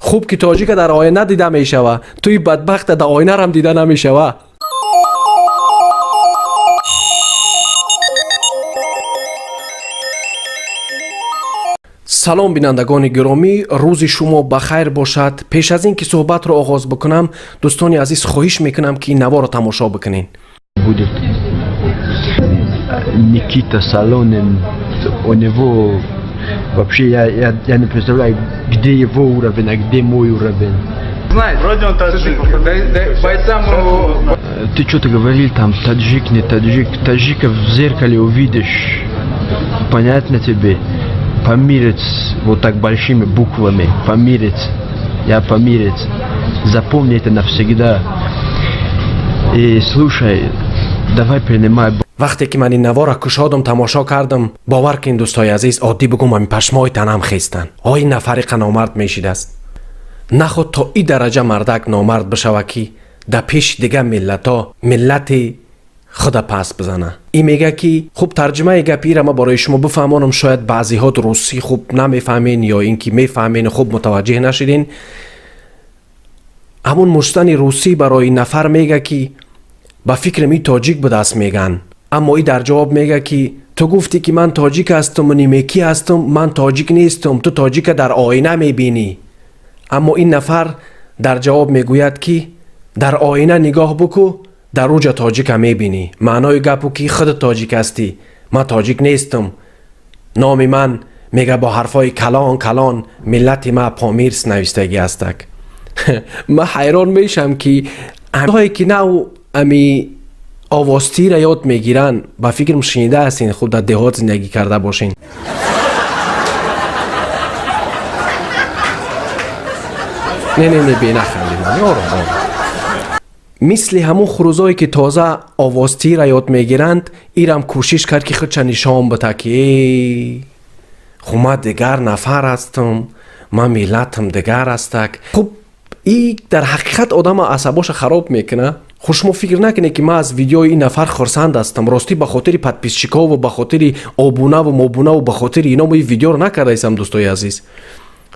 Хуб ки тоҷика дар оина дида мешава, туи бадбахта дар оинарам дида намешава. Салом, бинандагони гиромӣ, рӯзи шумо ба хайр бошад. Пеш аз ин ки суҳбатро оғоз бикунам, дӯстони азиз, хоҳиш мекунам, ки ин наворо тамошо бикунед. Будет Никита Солонин, у него вообще я не представляю, где его уровень, а где мой уровень. Знает. Вроде он таджик. Дай бойцам его. Ты что-то говорил там, таджик, не таджик. Таджика в зеркале увидишь. Понятно тебе? Памирец, вот так большими буквами. Памирец. Я памирец. Запомни это навсегда. И слушай, давай принимай Вақте ки ман ин наворро кушодам, тамошо кардам, бовар кин, дӯстои азиз, оддӣ бигӯм, ами пашмои танам хестанд. Ой, нафари қа номард мешидааст. Наход то и дараҷа мардак номард бишава, ки дар пеши дигар миллатҳо миллати худа пас бизана. И мега ки, хуб, тарҷимаи гапи ира ма барои шумо бифаҳмонам. Шояд баъзеҳо русӣ хуб намефаҳмен ё ин ки мефаҳмен, хуб мутаваҷҷеҳ нашидин. Ҳамун муштани русӣ барои нафар мега, ки ба фикрам и тоҷик будааст, меган. Аммо и дар ҷавоб мега, ки ту гуфтӣ, ки ман тоҷик ҳастуму нимекӣ ҳастум, ман тоҷик нестум, ту тоҷика дар оина мебинӣ. Аммо ин нафар дар ҷавоб мегӯяд, ки дар оина нигоҳ буку, дар уҷа тоҷика мебинӣ. Маънои гапу ки худат тоҷик ҳастӣ, ман тоҷик нестум. Номи ман, мега, бо ҳарфҳои калон калон миллати ма помирс навиштагӣ ҳастак. Ман ҳайрон мешам, ки ҳое ки нав ами овозтира ёд мегиранд, ба фикрам шунида ҳастин, хуб, дар деҳот зиндагӣ карда бошен. Не, не, не, бенахандем, ором, ором. Мисли ҳамун хурӯзое ки тоза овозтира ёд мегиранд, ирам кӯшиш кард, ки худша нишон бита, ки э хуб, ман дигар нафар ҳастам, ман миллатам дигар ҳастак. Хуб, и дар ҳақиқат одама асабоша хароб мекуна. Хуш, шумо фикр накунед, ки ман аз видеои ин нафар хурсанд ҳастам. Ростӣ, ба хотири подписчикову ба хотири обунаву мобунаву ба хотири ино мо ин видеоро накардаистам. Дӯстои азиз,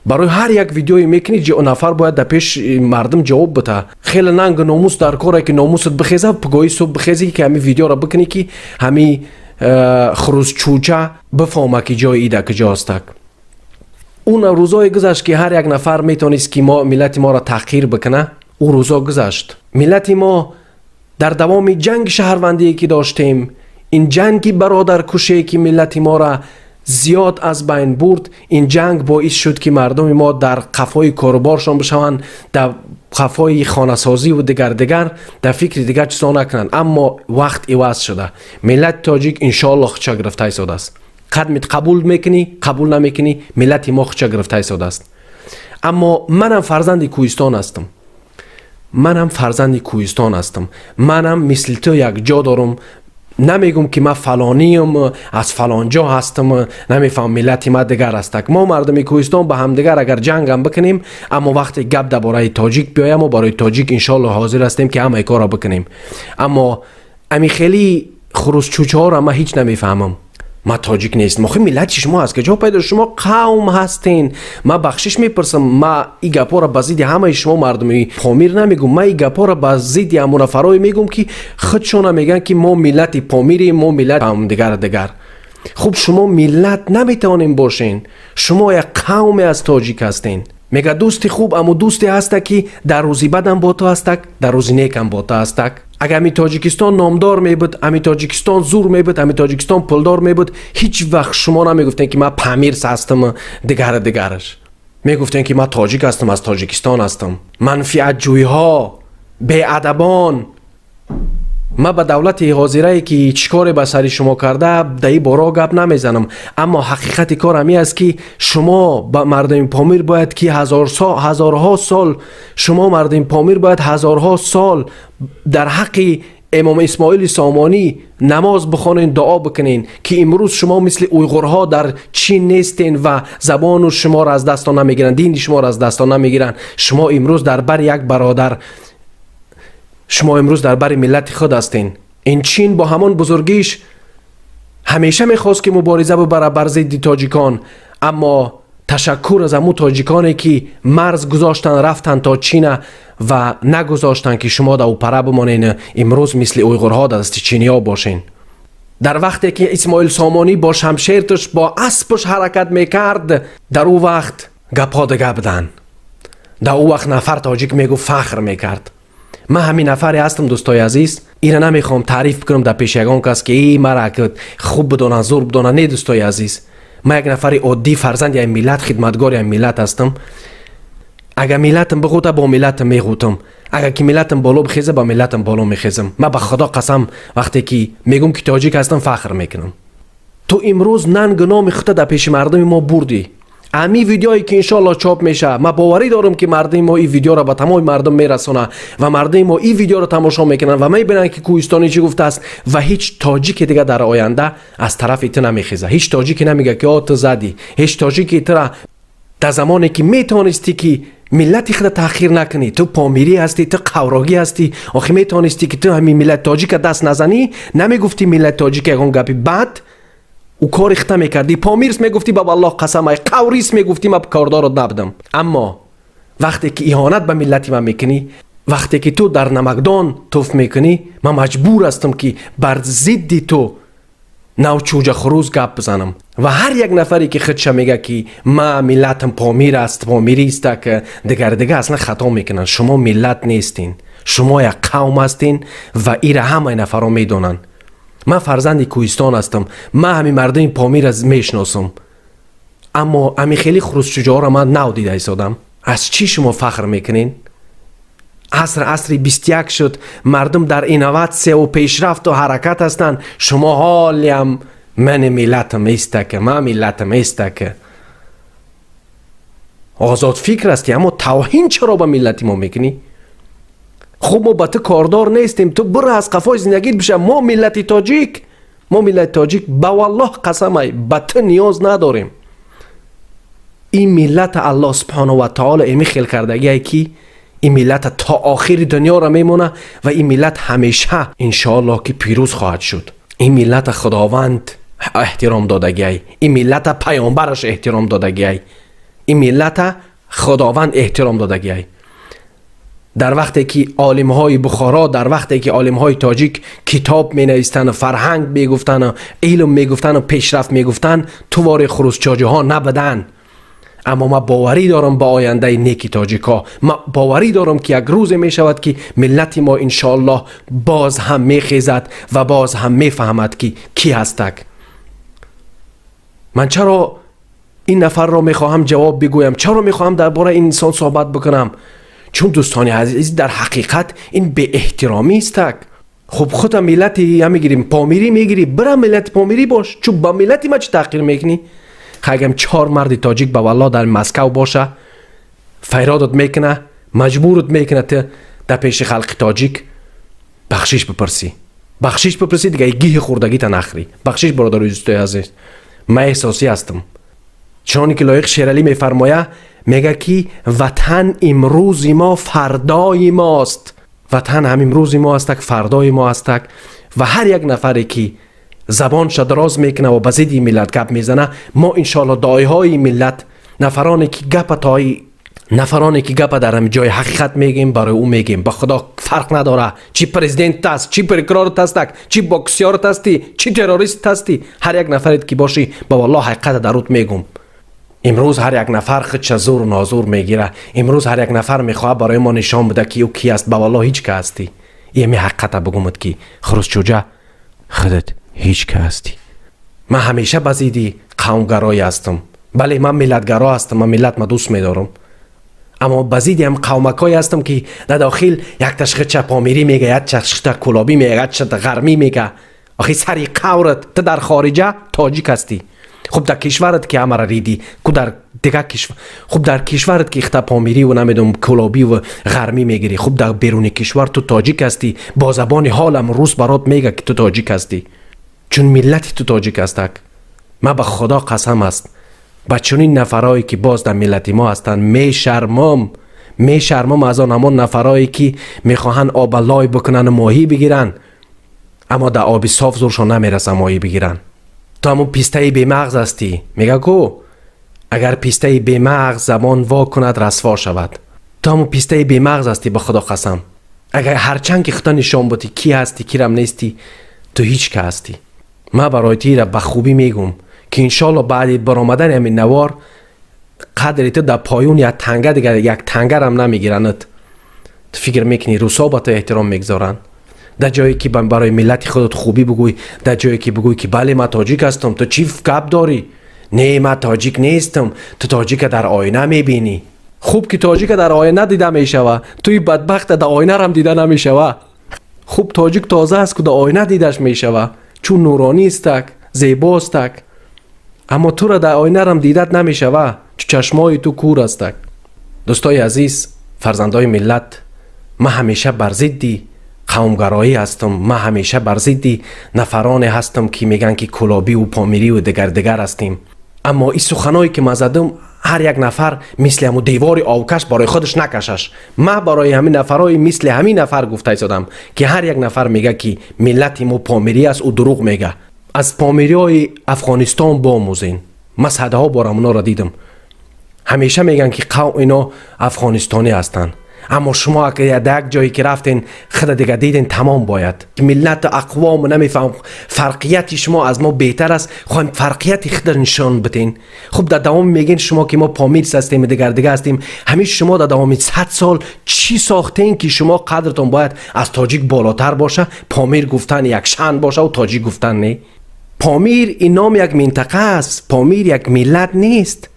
барои ҳар як видеое мекунӣ, нафар бояд дар пеш мардум ҷавоб бита. Хеле нангу номус дар коре, ки номусат бихеза, пагоҳи субҳ бихезӣ, ки ҳамин видеоро бикунӣ, ки ҳамин хурӯзчӯча бифаҳма, ки ҷои ида куҷоастак. Он рӯзое гузашт, ки ҳар як нафар метавонист, ки мо миллати моро таҳқир бикуна. Ӯ рӯзо гузашт. Миллати мо дар давоми ҷанги шаҳрвандие, ки доштем, ин ҷанги бародаркуше, ки миллати моро зиёд аз байн бурд, ин ҷанг боис шуд, ки мардуми мо дар қафои коруборшон бишаванд, дар қафои хонасозиву дигар дигар, дар фикри дигар чизо накунанд. Аммо вақт иваз шуда, миллати тоҷик иншоалло худша гирифта истодааст. Қадмит қабул мекунӣ, қабул намекунӣ, миллати мо худша гирифта истодааст. Аммо манам фарзанди кӯҳистон ҳастам, манам фарзанди кӯҳистон ҳастам, манам мисли ту як ҷо дорум. Намегум, ки ман фалониам, аз фалон ҷо ҳастам, намефаҳмам, миллати ма дигар ҳастак. Мо мардуми кӯҳистон ба ҳамдигар агар ҷангам бикунем, аммо вақте гап дар бораи тоҷик биёям, мо барои тоҷик иншоалло ҳозир ҳастем, ки ҳамаи корро бикунем. Аммо ами хеле хурӯзчӯчаҳоро ман ҳеҷ намефаҳмам. Ман тоҷик нестам. Охи, миллати шумо аз куҷо пайдо? Шумо қавм ҳастен. Ман бахшиш мепурсам, ма и гапҳоро ба зидди ҳамаи шумо мардуми Помир намегум, ман и гапҳоро ба зидди ҳамон нафарое мегум, ки худшона мегӯянд, ки мо миллати помирем, мо миллат дигар дигар. Хуб, шумо миллат наметавонем бошен, шумо як қавме аз тоҷик ҳастен. Мега, дӯсти хуб аммо дӯсте ҳаста, ки дар рӯзи бадам бо ту ҳастак, дар рӯзи некам бо ту ҳастак. Агар ами Тоҷикистон номдор мебуд, ами Тоҷикистон зур мебуд, ами Тоҷикистон пулдор мебуд, ҳеҷ вақт шумо намегуфтем, ки ман памирс ҳастам, дигару дигараш. Мегуфтем, ки ман тоҷик ҳастам, аз Тоҷикистон ҳастам. Манфиатҷӯйҳо, беадабон, ман ба давлати ҳозирае, ки чӣ коре ба сари шумо карда, дар ин боро гап намезанам. Аммо ҳақиқати кор ҳамин аст, ки шумо ба мардуми Помир бояд ки ҳазорҳо сол, шумо мардуми Помир бояд ҳазорҳо сол дар ҳаққи имом Исмоили Сомонӣ намоз бихонен, дуо бикунен, ки имрӯз шумо мисли уйғурҳо дар Чин нестен ва забону шуморо аз дастон намегиранд, дини шуморо аз дастон намегиранд. Шумо имрӯз дар бари як бародар, шумо имрӯз дар бари миллати худ ҳастен. Ин Чин бо ҳамон бузургиш ҳамеша мехост, ки мубориза бибарад бар зидди тоҷикон, аммо Ташаккур аз ҳамун тоҷиконе, ки марз гузоштанд, рафтанд то Чина ва нагузоштанд, ки шумо дар упара бимонен, имрӯз мисли уйғурҳо дар дасти чиниҳо бошен. Дар вақте ки Исмоил Сомонӣ бо шамшерташ, бо аспаш ҳаракат мекард, дар ӯ вақт гапҳо дига буданд. Дар ӯ вақт нафар тоҷик мегуфт, фахр мекард. Ман ҳамин нафаре ҳастам, дӯстои азиз. Ира намехоҳам таъриф бикунам дар пеши ягон кас, ки и мара хуб бидонанд, зур бидонанд. Не, дӯстои азиз, ман як нафари оддӣ, фарзанди як миллат, хидматгори як миллат ҳастам. Агар миллатам биғута, бо миллатам меғутам. Агар ки миллатам боло бихеза, ба миллатам боло мехезам. Ман ба Худо қасам, вақте ки мегӯм, ки тоҷик ҳастам, фахр мекунам. Ту имрӯз нангу номи худта дар пеши мардуми мо бурдӣ. Ҳамин видеое ки иншоалло чоп мешавад, ман боварӣ дорам, ки мардуми мо ин видеоро ба тамоми мардум мерасонад ва мардуми мо ин видеоро тамошо мекунанд ва мебинанд, ки кӯҳистонӣ чӣ гуфтааст. Ва ҳеҷ тоҷике дига дар оянда аз тарафи ту намехеза. Ҳеҷ тоҷике намега, ки о, ту задӣ. Ҳеҷ тоҷике тура дар замоне ки метавонистӣ, ки миллати худа таъхир накунӣ. Ту помирӣ ҳастӣ, ту қаврогӣ ҳастӣ. Охи метавонистӣ, ки ту ҳамин миллати тоҷика даст назанӣ, намегуфтӣ миллати тоҷика ягон гапи бад. Ӯ кори хита мекардӣ. Помирс мегуфтӣ, ба Аллоҳ қасам, ай қаврис мегуфтӣ, ман кордорот набудам. Аммо вақте ки иҳонат ба миллати ман мекунӣ, вақте ки ту дар намакдон туф мекунӣ, ман маҷбур ҳастам, ки бар зидди ту навчӯҷа хурӯз гап бизанам. Ва ҳар як нафаре ки худша мега, ки ма миллатам Помир аст, помиристак, дигар дига, аслан хато мекунанд. Шумо миллат нестин, шумо як қавм ҳастин ва ира ҳамаи нафарон медонанд. Ман фарзанди кӯҳистон ҳастам, ман ҳамин мардуми Помира мешиносам, аммо ҳамин хеле хурӯсчуҷаҳоро ман нав дида истодам. Аз чӣ шумо фахр мекунед? Аср асри 21 шуд, мардум дар инноватсияву пешрафту ҳаракат ҳастанд. Шумо ҳолиам мани миллатам истака, ман миллатам истака. Озодфикр ҳастӣ, аммо тавҳин чаро ба миллати мо мекунӣ? Хуб, мо ба ту кордор нестем, ту бира, аз қафои зиндагит биша. Мо миллати тоҷик, мо миллати тоҷик, ба валлоҳ қасамай, ба ту ниёз надорем. Ин миллата Аллоҳ субҳонаҳу ва таоло эми хел кардагие, ки ин миллата то охири дунёро мемона ва ин миллат ҳамеша иншоаллоҳ ки пирӯз хоҳад шуд. Ин миллата Худованд эҳтиром додагиай, ин миллата паёмбараш эҳтиром додагиай, ин миллата Худованд эҳтиром додагиай. Дар вақте ки олимҳои Бухоро, дар вақте ки олимҳои тоҷик китоб менавистану фарҳанг мегуфтану илм мегуфтану пешрафт мегуфтанд, тувори хурӯсчоҷиҳо набуданд. Аммо ман боварӣ дорам ба ояндаи неки тоҷикҳо. Ман боварӣ дорам, ки як рӯзе мешавад, ки миллати мо иншоаллоҳ боз ҳам мехезад ва боз ҳам мефаҳмад, ки кӣ ҳастак. Ман чаро ин нафарро мехоҳам ҷавоб бигӯям? Чаро мехоҳам дар бораи ин инсон суҳбат бикунам? Чун, дӯстони азиз, дар ҳақиқат ин беэҳтиромистак. Хуб, худа миллати я мегирим, помирӣ мегирӣ, бира миллати помирӣ бош. Чун ба миллати ма чӣ таҳқир мекунӣ? Агам чор марди тоҷик ба валло дар Москав боша, файродат мекуна, маҷбурат мекуна, ту дар пеши халқи тоҷик бахшиш бипурсӣ. Бахшиш бипурсӣ, дига гиҳи хӯрдагита нахӯрӣ. Бахшиш, бародари дӯстои азиз, ман эҳсосӣ ҳастам. Чуноне ки Лоиқ Шералӣ мефармояд, мега, ки ватан имрӯзи мо, фардои мост. Ватан ҳам имрӯзи мо ҳастак, фардои мо ҳастак. Ва ҳар як нафаре ки забонша дароз мекуна ва ба зидди миллат гап мезана, мо иншоалло доиҳои миллат, нафароне ки гапа тои нафароне ки гапа дар ҳами ҷои ҳақиқат мегӯем, барои ӯ мегӯем. Ба Худо, фарқ надора, чӣ президент аст, чӣ прокурорат ҳастак, чӣ боксёрат ҳастӣ, чӣ террорист ҳастӣ. Ҳар як нафарет ки бошӣ, ба валлоҳ ҳақиқата дар рут мегӯм. Имрӯз ҳар як нафар худша зуру нозур мегира. Имрӯз ҳар як нафар мехоҳад барои мо нишон буда, ки ӯ ки аст. Ба валлоҳ, ҳеҷ ка ҳастӣ. Еми ҳақиқата бигӯмад, ки хурӯсчӯҷа, худат ҳеҷ ка ҳастӣ. Ман ҳамеша ба зидди қавмгароӣ ҳастам. Бале, ман миллатгаро ҳастам, ман миллат ма дӯст медорам, аммо ба зидди ҳам қавмакҳое ҳастам, ки дар дохил якташ худша помирӣ мега, якташ худша кӯлобӣ мега, якташ ғармӣ мега. Охи сари қаврат, ту дар хориҷа тоҷик ҳастӣ. Хуб, дар кишварат ки ҳамара ридӣ ку, дар дигар кишвар. Хуб, дар кишварат ки ихта помириву намедонам кӯлобиву ғармӣ мегирӣ. Хуб, дар беруни кишвар ту тоҷик ҳастӣ. Бо забони ҳолам рус барот мега, ки ту тоҷик ҳастӣ, чун миллати ту тоҷик ҳастак. Ман ба Худо қасам аст, ба чунин нафарое ки боз дар миллати мо ҳастанд, мешармом. Мешармом аз он ҳамон нафарое ки мехоҳанд оба лой бикунанду моҳӣ бигиранд, аммо дар оби соф зуршон намерасанд моҳӣ бигиранд. Ту ҳамун пистаи бемағз ҳастӣ, мега ку. Агар пистаи бемағз забон во кунад, расво шавад. Ту ҳамун пистаи бемағз ҳастӣ, ба Худо қасам. Агар ҳарчанд ки худо нишон будӣ, ки ҳастӣ, кирам нестӣ, ту ҳеҷ ка ҳастӣ. Ман барои тира ба хубӣ мегӯм, ки иншоалло баъди баромадани ҳамин навор қадри ту дар поён як танга дигар, як тангарам намегиранад. Ту фикр мекунӣ, русо ба ту эҳтиром мегузоранд? Дар ҷое ки барои миллати худат хубӣ бугӯй, дар ҷое ки бугӯй, ки бале, ман тоҷик ҳастам, ту чӣ гап дорӣ? Не, ман тоҷик нестам. Ту тоҷика дар оина мебинӣ. Хуб ки тоҷика дар оина дида мешава, туи бадбахта дар оинарам дида намешава. Хуб, тоҷик тоза аст, ку дар оина дидаш мешава, чун нуронистак, зебоостак. Аммо тура дар оинарам дидат намешава, чу чашмои ту кур астак. Дӯстои азиз, фарзандои миллат, ман ҳамеша бар зидди қавмгароӣ ҳастам. Ман ҳамеша бар зидди нафароне ҳастам, ки мегӯянд, ки кулобиву помириву дигар дигар ҳастем. Аммо ин суханое ки ман задам, ҳар як нафар мисли ҳамун девори овкаш барои худаш накашаш. Ман барои ҳамин нафарҳои мисли ҳамин нафар гуфта истодам, ки ҳар як нафар мега, ки миллати мо помирӣ аст, ӯ дурӯғ мега. Аз помириҳои Афғонистон бомӯзен. Ман садҳо бор ҳамуноро дидам. Ҳамеша мегӯянд, ки қавм ино афғонистонӣ ҳастанд, аммо шумо дар як ҷое ки рафтен, худа дига диден, тамом. Бояд миллату ақвому намефаҳм, фарқияти шумо аз мо беҳтар аст. Хоҳем фарқияти худа нишон биден. Хуб, дар давоми мегӯен шумо, ки мо помирс ҳастем, дигар дига ҳастем. Ҳамин шумо дар давоми 100 сол чӣ сохтен, ки шумо қадртон бояд аз тоҷик болотар боша, помир гуфтан як шан бошаву тоҷик гуфтан не? Помир ин ном як минтақа аст, Помир як миллат нест.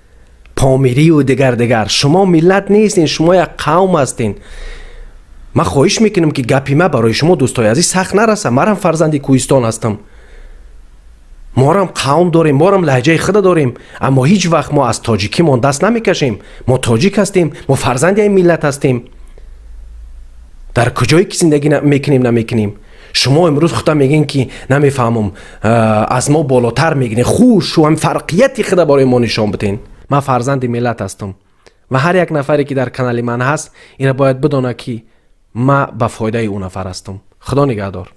Помириву дигар дигар, шумо миллат нестен, шумо як қавм ҳастен. Ман хоҳиш мекунам, ки гапи ма барои шумо, дӯстои азиз, сахт нараса. Марам фарзанди кӯҳистон ҳастам, морам қавм дорем, морам лаҳҷаи худа дорем, аммо ҳеҷ вақт мо аз тоҷикимон даст намекашем. Мо тоҷик ҳастем, мо фарзанди ин миллат ҳастем. Дар куҷое ки зиндагӣ мекунем, намекунем. Шумо имрӯз худа мегӯен, ки намефаҳмам, аз мо болотар мегирем. Хуш ҳам фарқияти худа барои мо нишон биден. Ман фарзанди миллат ҳастам ва ҳар як нафаре, ки дар канали ман ҳаст, ина бояд бидонад, ки ман ба фоидаи ӯ нафар ҳастам. Худо нигаҳдор.